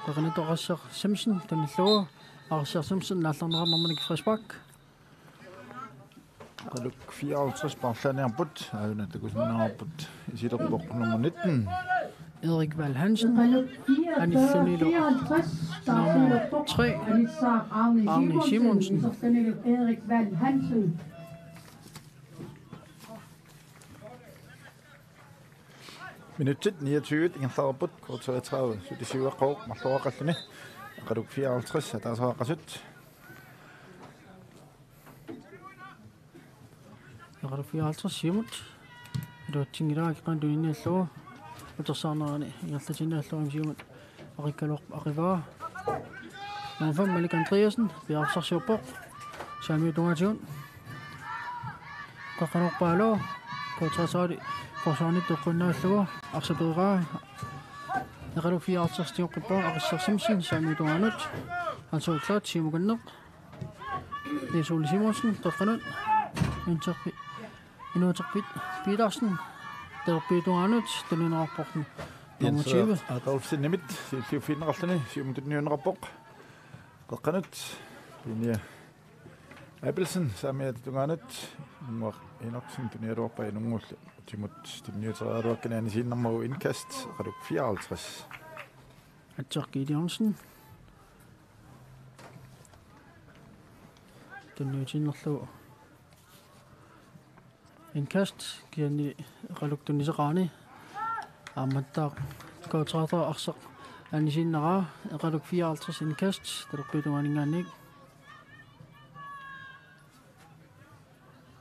Qeqqanut Aqqaluaq Simonsen tunillugu, Aqqaluaq Simonsen naallarneqarnermini frispark. Qaqaluk fireoghalvtreds paarlaaniarput, aajuna takusinnaavarput isilerpoq nummer nitten, Erik Val Hansen. Anillunilu nummer tre, Arne Simonsen. Erik Val Hansen. Minutsit niogtyve ingerlareerput, K treogtredive sulisiueqqavoq marloriaqarluni. Qaqaluk fireoghalvtreds ataaseqasut. Qaqaluk fireoghalvtreds siumut iluatsinngilaa, akeqqaneq tuniniarlugu. Utersaarnerani ingerlatinniarlugu siumut aqikkaluarpoq, aqivaa. Nummer fem, Malik Andreasen, periarfissarsiorpoq. Saamiata tungaatigut. Qeqqanoorpaalu, K treogtredive forsvarerni eqqunnaarlugu, arsaq peeraa. Qaqaluk fireoghalvtreds tigoqqippaa, Aqqaluaq Simonsen saamiata tungaanut. Hans Olsvig siumukanneq. Niels Ole Simonsen, qeqqanut. Inuuteq Pi-, Inuuteq Pit-, Petersen, talerpiata tungaanut, tunniunneqarpoq. Nummer tyve. Adolfsenimit siulliuffigineqarluni, siumut tunniunneqarpoq. Qeqqanut, Pinia Abelsen, saamiata tungaanut, Inguaq Enoksen tunniugaluarpaa, Inunngullu utimut tunniuteriaraluakkani anisiinnarmagu. Indkast, Qaqaluk fireoghalvtreds. Atsaq Gideonsen. Tunniutiinnarlugu. Indkast, kisianni Qaqaluk tunniussaqarani. Aammattaaq K treogtredive arsaq anisiinnaraa, Qaqaluk fireoghalvtreds indkast, talerpiata tungaaninngaanniit.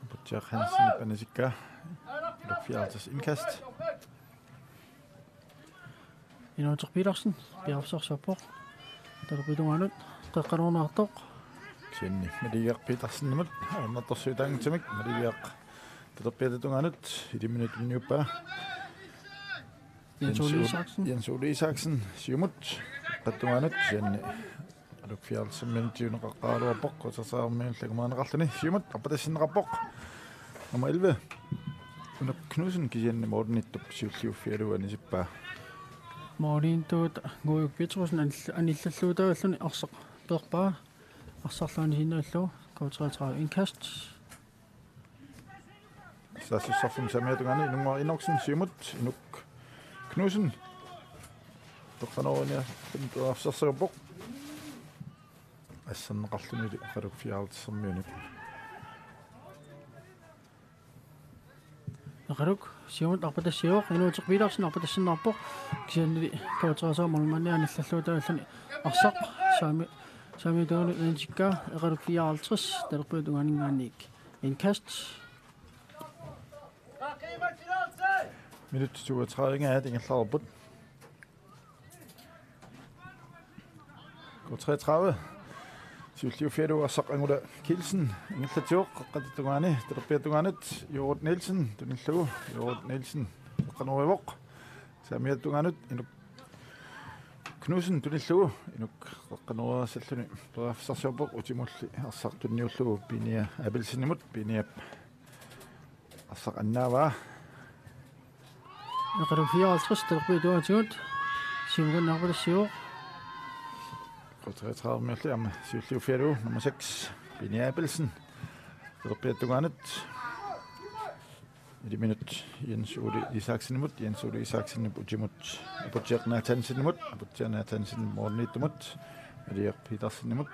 Aputsiaq Hansen panisikka, Qaqaluk fireoghalvtreds indkast. Inuuteq Petersen, periarfissarsiorpoq. Talerpiata tungaanut, qeqqanoorneqartoq. Kisianni Maligiaq Petersenimut, ajornartorsiutaanngitsumik, Maligiaq talerpiata tungaanut, iliminut tunniuppaa. Jens Ole Isaksen. Jens Ole Isaksen, siumut, qeqqata tungaanut, kisianni Qaqaluk fireoghalvtredsimiunit tiuneqaqqaaraluarpoq, K treogtredive-miunit langumaarneqarluni, siumut, arpatassinneqarpoq. Nummer elleve, Unak Knudsen, kisianni målimiittup siulliuffigalugu anisippaa. Målimiittup Gujuk Petrussen anil-, anillallugu taavalluni arsaq peerpaa. Arsarlu anisiinnarlugu, K treogtredive indkast. Saassussarfimmi saamiata tungaani Inunngua Enoksen siumut, Inuk Knudsen. Toqqanoorinia, periarfissarsiorpoq. Asserneqarluni Qaqaluk fireoghalvtredsimiunit. Qaqaluk siumut arpatassiivoq, Inuuteq Petersen arpatassinneqarpoq. Kisiannili K treogtredive målmandi anillallugu taavalluni arsaq saami-, saamiata tungaanut anisikkaa, Qaqaluk fireoghalvtreds, talerpiata tungaaninngaanniit indkast. Minut toogtredive ingerlareerput. K treogtredive siulliuffigalugu arsaq Angula Kielsen ingerlatsivoq, qeqqata tungaani, talerpiata tungaanut, Joorut Nielsen tunillugu, Joorut Nielsen qeqqanoorivoq. Saamiata tungaanut Inuk Knudsen tunillugu, Inuk qeqqanooriassalluni periarfissarsiorpoq, utimulli arsaq tunniullugu Pinia Abelsenimut, Piniap arsaq annaavaa. Qaqaluk fireoghalvtreds talerpiata tungaatigut siumukanneq arpatassiivoq. K treogtredive-miulli aamma siulliuffigalugu nummer seks, Pinia Abelsen, talerpiata tungaanut. Iliminut Jens Ole Isaksenimut, Jens Ole Isaksenip utimut Aputsiaq Nathansenimut, Aputsiaq Nathansen målimiittumut, Maligiaq Petersenimut.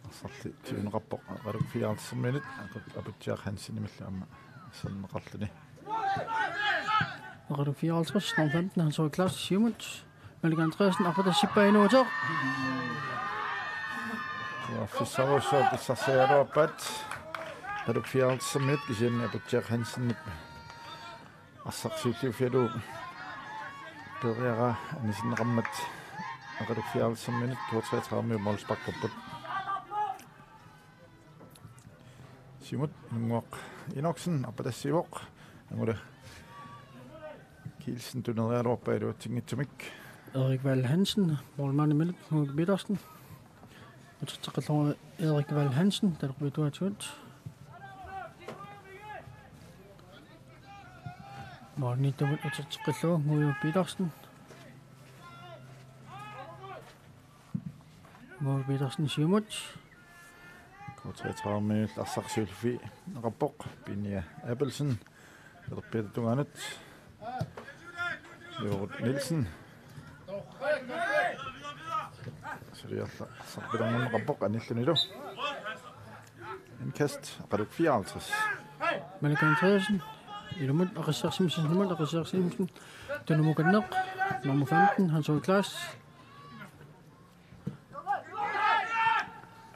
Arsarli tiuneqarpoq Qaqaluk fireoghalvtredsimiunit, Aputsiaq Hansenimillu aamma asserneqarluni. Qaqaluk fireoghalvtreds, nummer femten, Hans Ulrik Clausen siumut. Malik Andreasen arpatassippaa, Inuuteq periarfissarujussuaq pissarsiaraluarpaat. Qaqaluk fireoghalvtredsimiut, kisianni Aputsiaq Hansenip arsaq siulliuffigalugu peeriaraa anisinneqarmat, Qaqaluk fireoghalvtredsimiunit K treogtredive-miut målsparkerput. Siumut Inunnguaq Enoksen arpatassiivoq. Angula Kielsen tuneriaraluarpaa iluatsinngitsumik. Erik Val Hansen, målmandiminik Ngugi Petersen. Uterteqqillugu Erik Val Hansen, talerpiatungaatigut. Målimiittumut uterteqqillugu Ngugi Petersen. Ngugi Petersen siumut. K treogtredive-miut arsaq siulliuffigineqarpoq. Pinia Abelsen. Talerpiata tungaanut. Jorut Nielsen. Suli arsaq arsaq pilangunneqarpoq anillunilu. Indkast, Aqaluk fireoghalvtreds. Malik Andreasen. Ilumut Aqassiaq Simonsenimut, Aqassiaq Simonsen. Tunumukanneq. Nummer femten, Hans Ole Kleist.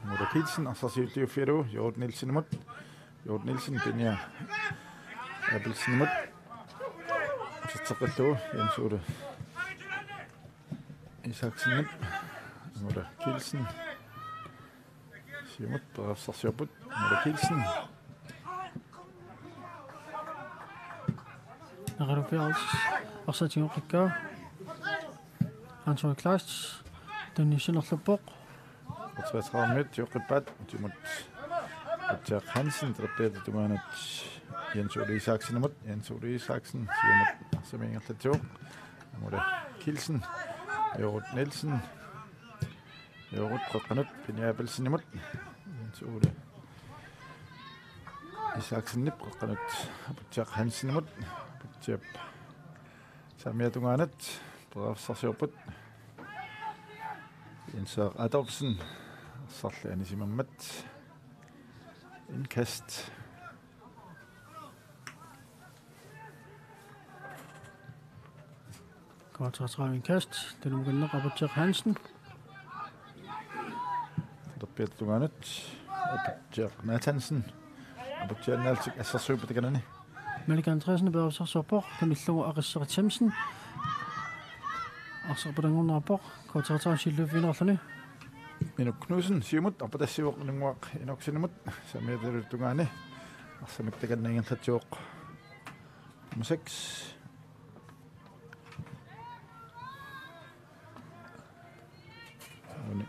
Angula Kielsen, arsaq siulliuffigalugu, Jorut Nielsenimut. Jorut Nielsen, Pinia Abelsenimut. Uterteqqillugu, Jens Ole Isaksenip. Angula Kielsen. Siumut, periarfissarsiorput, Angula Kielsen. Aqaluk fireoghalvtreds, arsaq tigoqqikkaa. Hans Ole Kleist, tunniussinerluppoq. K treogtredive-miut tigoqqippaat, utimut Atsiaq Hansen, talerpiata tungaanut Jens Ole Isaksenimut, Jens Ole Isaksen, siumut arsaq ingerlatsivoq. Angula Kielsen, Jorut Nielsen, Jorut qeqqanut, Pinia Abelsenimut, Jens Ole Isaksenip qeqqanut, Aputsiaq Hansenimut, Aputsiap saamiata tungaanut, periarfissarsiorput. Jens Adolfsen, arsarli anisimammat. Indkast. K treogtredive indkast. Tunumukanneq Aputsiaq Hansen. Talerpiata tungaanut. Aputsiaq Nathansen. Aputsiaq Nathansen assersuipput takanani. Malik Andreasen periarfissarsiorpoq, tunillugu Aqassiaq Simonsen. Arsaq pilangunneqarpoq, K treogtredive siulliuffigineqarluni. Minuk Knudsen, siumut, arpatassiivoq Inunnguaq Enoksenimut, saamiata tungaani. Arsamik takanna ingerlatsivoq. Nummer seks. Uani.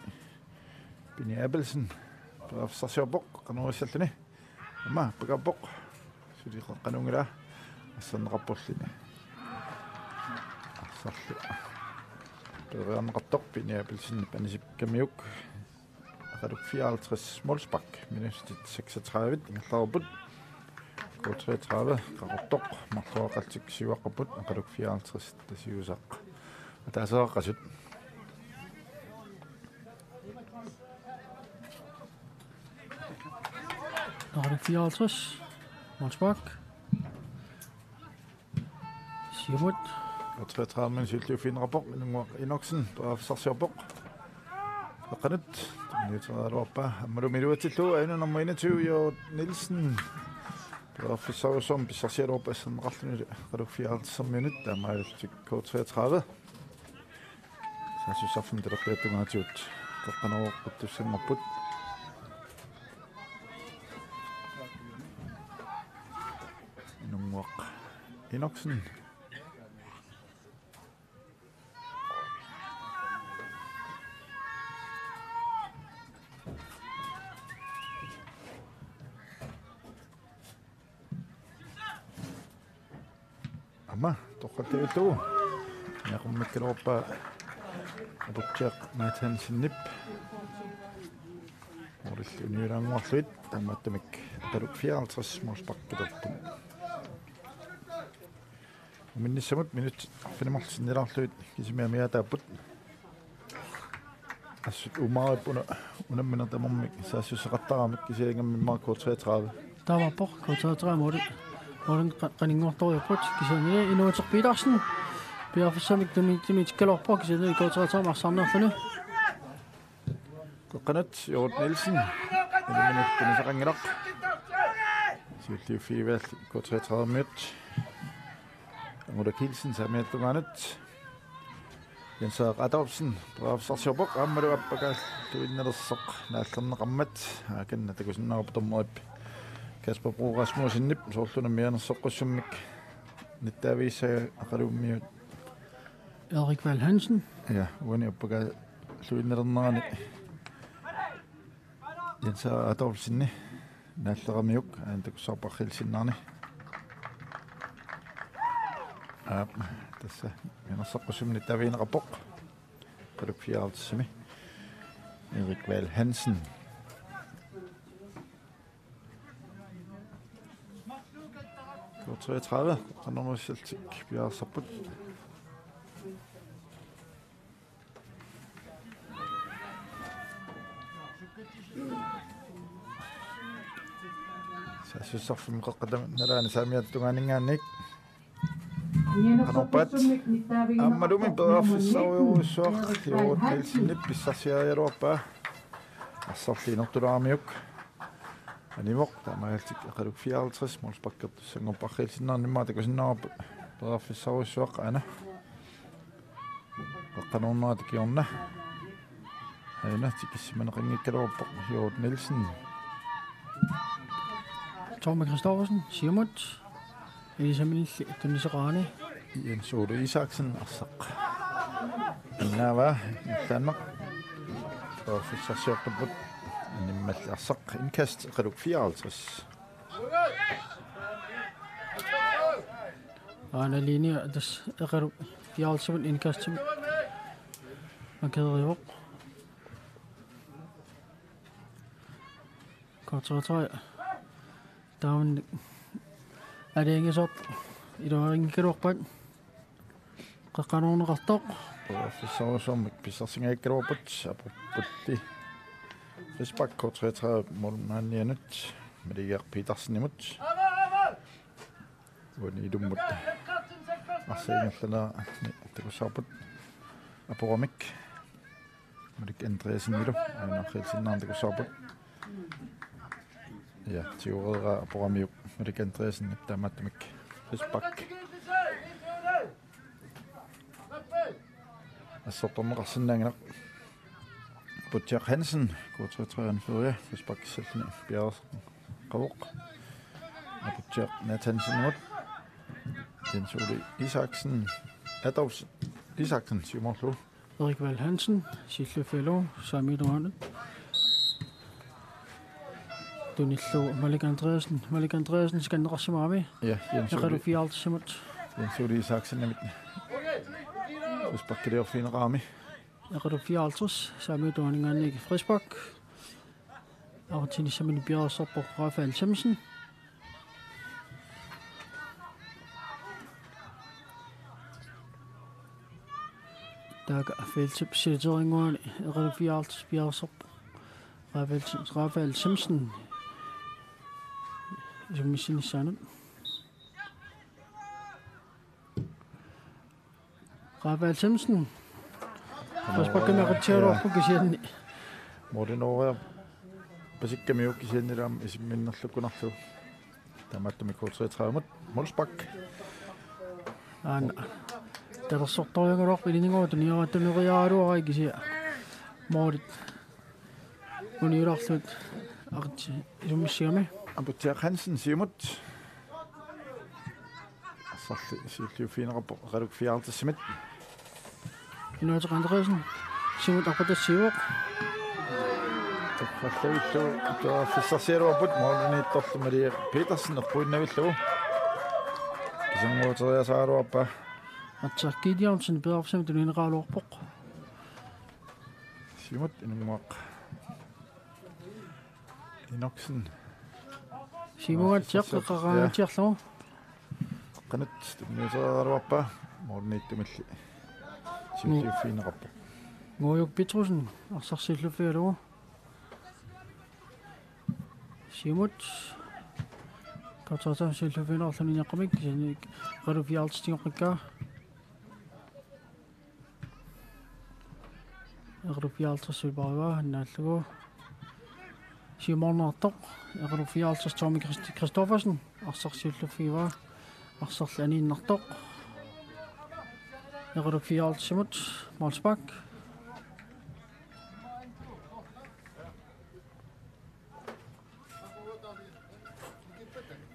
Pinia Abelsen. Periarfissarsiorpoq, qanoq issalluni. Aamma, pakappoq. Suli qeqqanuunngilaa. Asserneqarporli. Arsarlu. Periarneqartoq Pinia Abelsen panisip kamiuk. Aqaluk fireoghalvtreds målspark. Minutsit seksogtredive ingerlareerput. K treogtredive, Qaqortoq, marloqaqaltik siuaqqapput, Aqaluk fireoghalvtreds, tasiusaq. Ataaseqasut. Aqaluk fireoghalvtreds, målspark. Siumut. K treogtredive-miut siulliuffigineqarpoq, Inunnguaq Enoksen, periarfissarsiorpoq. Qeqqanut, tunniuteriaraluarpaa, aammalu iluatsillugu, aajuna nummer enogtyve, Jorut Nielsen. Periarfissarujussuarmik pissarsiaraluarpaa asserneqarlunilu, Aqaluk fireoghalvtreds-imiunut, taamaalillutik K treogtredive. Saassussarfimmi talerpiata tungaatigut qeqqanooruqquttussanngorput. Inunnguaq Enoksen. Aamma, toqqattavillugu. Niaqummikkaluarpaa Aputsiaq Nathansenip. Målillu uniulaannguarlugu, taamaattumik Aqaluk fireoghalvtreds målsparkilerput. Uminnissamut minutsit arfineq-marluk sinnilaarlugit kisimi amigaataapput. Assut uumaaripput una unammineq tamarmik saassussaqattaramik, kisianni immaqa K treogtredive. Taamaappoq, K treogtredive måli. Målin qa-, qaninngortorujuupput, kisianni Inuuteq Petersen. Periarfissamik tuni-, tunitikkaluarpoq, kisianni K treogtredive arsaarneerluni. Qeqqanut, Jorut Nielsen. Iluminut tunisaqanngilaq. Siulliuffigivaat K treogtredive-miut. Angula Kielsen saamiata tungaanut. Jens Erik Adolfsen, periarfissarsiorpoq, aammalu appakaalluinnalersoq naallerneqarmat, aakanna takusinnaavarput dommerip Kasper Bro Rasmussenip soorlu unammianersoqqussummik nittaaviisa Eqaluummiut. Erik Val Hansen. Ja, uani appakaaluinnernerani Jens Adolfsen naalleramiuk aana takussavarput arriillisinnaani. Aap, tassa mianersoqqussummik nittaavigineqarpoq. Eqaluk fireoghalvtredsimi Erik Val Hansen. K treogtredive, qanormut saltik piareersarput. Saassussarfimmi qeqqata nalaani saamiata tungaaninngaanniit. Qanorpaat? Aammalumi periarfissarujorujussuaq Jordan Nielsenip pissarsiarigaluarpaa. Arsarli inertulaaramiuk. Animoq taamaalillutik Eqaluk fireoghalvtreds målsparkertussanngorput arriillisinnaanngormat takusinnaavarput periarfissarujussuaq aana. Qaqqanunnera takiorna. Aana tikissimaneqanngikkaluarpoq Jordan Nielsen. Tommy Christoffersen, siumut. Elisaminilli tunniussaqarani. Jens Ole Isaksen arsaq. Innaava, innaanneq. Periarfissarsiortupput. Animmalli arsaq indkast Eqaluk fireoghalvtreds. Aana linje, tassa Eqaluk fireoghalvtredsimut indkastimik markerivoq. K treogtredive. Taamani aalajangiisoq iluarinngikkaluarpaat. Qaqqanuunneqartoq. Periarfissarujussuarmik pissarsingajakkaaluarput apuupputti. Frispark K treogtredive målmandianut. Maligiaq Petersenimut. Uani ilummut arsaq ingerlanerani takussavarput. Apuramik. Malik Andreassenillu aana arriillisinnaanngormat takussavarput. Ja, tigueraa apuramik Malik Andreassenip taamaattumik. Frispark. Assortorneqarsinnaanngilaq. Aputsiaq Hansen, K treogtredive anfører, frisparkissalluni piareersarpoq. Aputsiaq Nathansenimut. Jens Ole Isaksen. Adolfsen. Isaksen, siumorlu. Erik Val Hansen, siulliuffigalugu, saamiata tungaanut. Tunillugu Malik Andreassen, Malik Andreassen, skanneqarsimagami. Ja, Jens Ole. Eqaluk fireoghalvtredsimut. Jens Ole Isaksenimit. Frisparkiliorfigineqarami. Eqaluk fireoghalvtreds, saamiata tungaaninngaanniit frispark. Argentinassaminut piareersarpoq Rafael Simonsen. Taakku feltip silaterinnguani Eqaluk fireoghalvtreds piareersarpoq. Rafael, Rafael Simonsen. Isummissinissaanut. Rafael Simonsen. Frisparkimik aqatsigaluarpoq kisianni. Målmandip pasikkamik kisianni aamma isimminnerlukkunarlugu. Taamaattumik K treogtredive-mut målspark. Aana. Talersortorujugaluarpoq ilinigooq tunioraattuneriaraluarai kisianni. Målit uniulaarlugit aqatsi isummissigami. Aputsiaq Hansen siumut. Arsarli siulliuffigineqarpoq Eqaluk fireoghalvtredsimit. Inuataq Andreassen siumut arpatassiivoq. Toqqallavillu periarfissarsigaluarput målimiittorlu Malik Petersen erpuinnavillugu. Kisannguuteriasaagaluarpaa. Atsaq Gideonsen periarfissamik tunineqaraluarpoq. Siumut Inunnguaq Enoksen. Siumugatsiaq qeqqaraangatsiarlugu. Qanat tunniuteriaraluarpaa målimiittumilli. Siulliuffigineqarpoq. Ngujuk Petrussen arsaq siulliuffigalugu. Siumut. Katsaataa siulliuffigineqarluni niaqqamik kisianni Eqaluk fireoghalvtreds tigoqqikkaa. Eqaluk fireoghalvtreds siulliuppaa, annaallugu. Siumoornartoq, Eqaluk fireoghalvtreds Tommy Christ-, Christoffersen, arsaq siulliuffigivaa, arsarli aniinnartoq. Eqaluk fireoghalvtredsimut, målspark.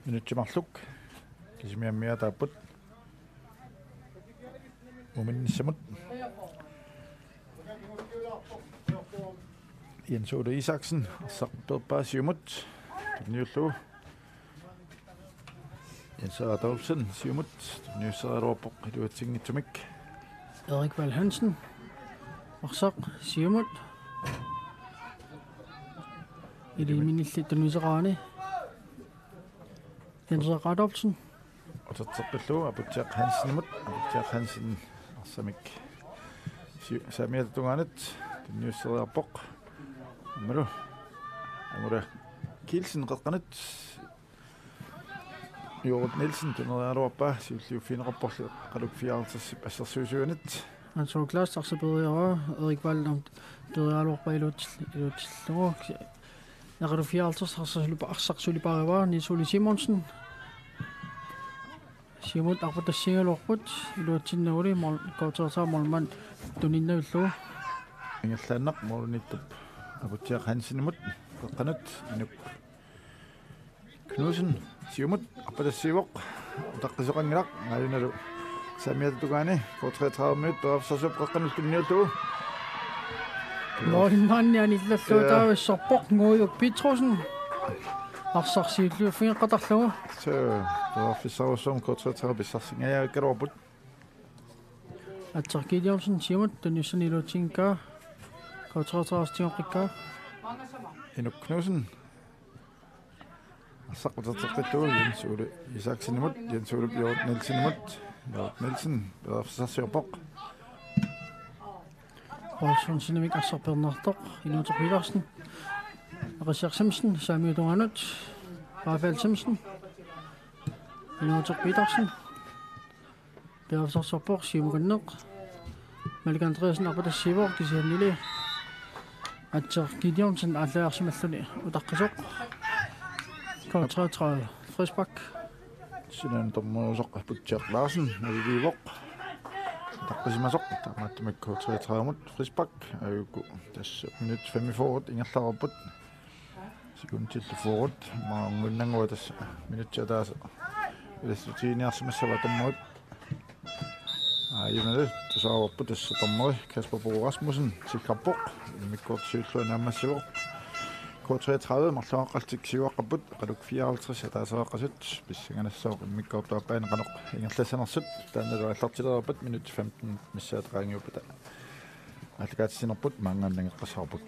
Minutsit marluk kisimiammiaataapput. Muminnissamut. Jens Ole Isaksen, arsaq peerpaa siumut. Tunniullugu. Jens Adolfsen, siumut. Tunniusseriaraluarpoq iluatsinngitsumik. Erik Val Hansen, arsaq siumut. Ili minilli tunniusseriarani. Jens Adolfsen. Uterteqqillugu Aputsiaq Hansenimut, Aputsiaq Hansen arsamik. Si-, saamiata tungaanut, tunniusseriarpoq. Aammalu. Angula Kielsen qeqqanut. Jorut Nielsen tunniusseriaraluarpaa, siulliuffigineqarporlu Qaluk fireoghalvtreds assersuisuanit. Hans Ole Klaas arsaq peeriarpaa, Erik Val arsaq peeriaraluarpaa iluatsil-, iluatsillugu. Naqalu fireoghalvtreds arsaq sulipa-, arsaq sulipaarivaa, Niels Ole Simonsen. Siumut arpatassiigaluarput, iluatsinnaguli mål-, K treogtredive målmand tuninnagullugu. Ingerlaannaq målimiittup Aputsiaq Hansenimut, qeqqanut, Inuk Knudsen, siumut, arpatassiivoq, utaqqisoqanngilaq, aajuna saamiata tungaani, K treogtredive-miut, periarfissarsiorpoq qeqqanut tunniullugu. Målmandi anillallugu Ja. taavissarpoq, Ngujuk Petrussen. Arsaq siulliuffigeqqaarlugu. Så, periarfissarsiorpoq K treogtredive pissarsingajaakkaluarput. Atsaq Gideonsen, siumut, tunniussani iluatsinngikkaa. K treogtredive tigoqqikkaa. Inuk Knudsen. Arsaq uterteqqillugu Jens Ole Isaksenimut, Jens Ole Jorut Nielsenimut. Jorut Nielsen, periarfissarsiorpoq. Olsson sinimik arsaq peernaartoq, Inuuteq Petersen. Aqissiaq Simonsen, saamiata tungaanut. Rafael Simonsen. Inuuteq Petersen. Periarfissarsiorpoq siumukanneq. Malik Andreasen arpatassiivoq kisiannili. Atsaq Gideonsen aallaarsimalluni utaqqisoq. K treogtredive frispark. Sinaani dommerusoq Aputsiaq Larsen naliliivoq. Utaqqisimasoq taamaattumik K treogtredive-mut frispark. Ajuku tassa minut femogfyrre ingerlareerput. Sekundillu fyrre. Maangunnangua tassa minutsit ataaseq. Ilassutiginiarsimassavaat dommerit. Aajuna tusaavarput tassa dommeri Kasper Bo Rasmussen sikkarpoq. Immikkoortoq siulliup naammassivoq. K treogtredive marluaqqaltik siuaqqapput, Qaluk fireoghalvtreds ataaseqasut, pissanganassaaq immikkoortup aappaani qanoq ingerlassanersut, taannalu aallartilereerpat minutsit femten missaata qaangiuppata aallakaatitsinerput maanngaanniit nangeqqissavarput.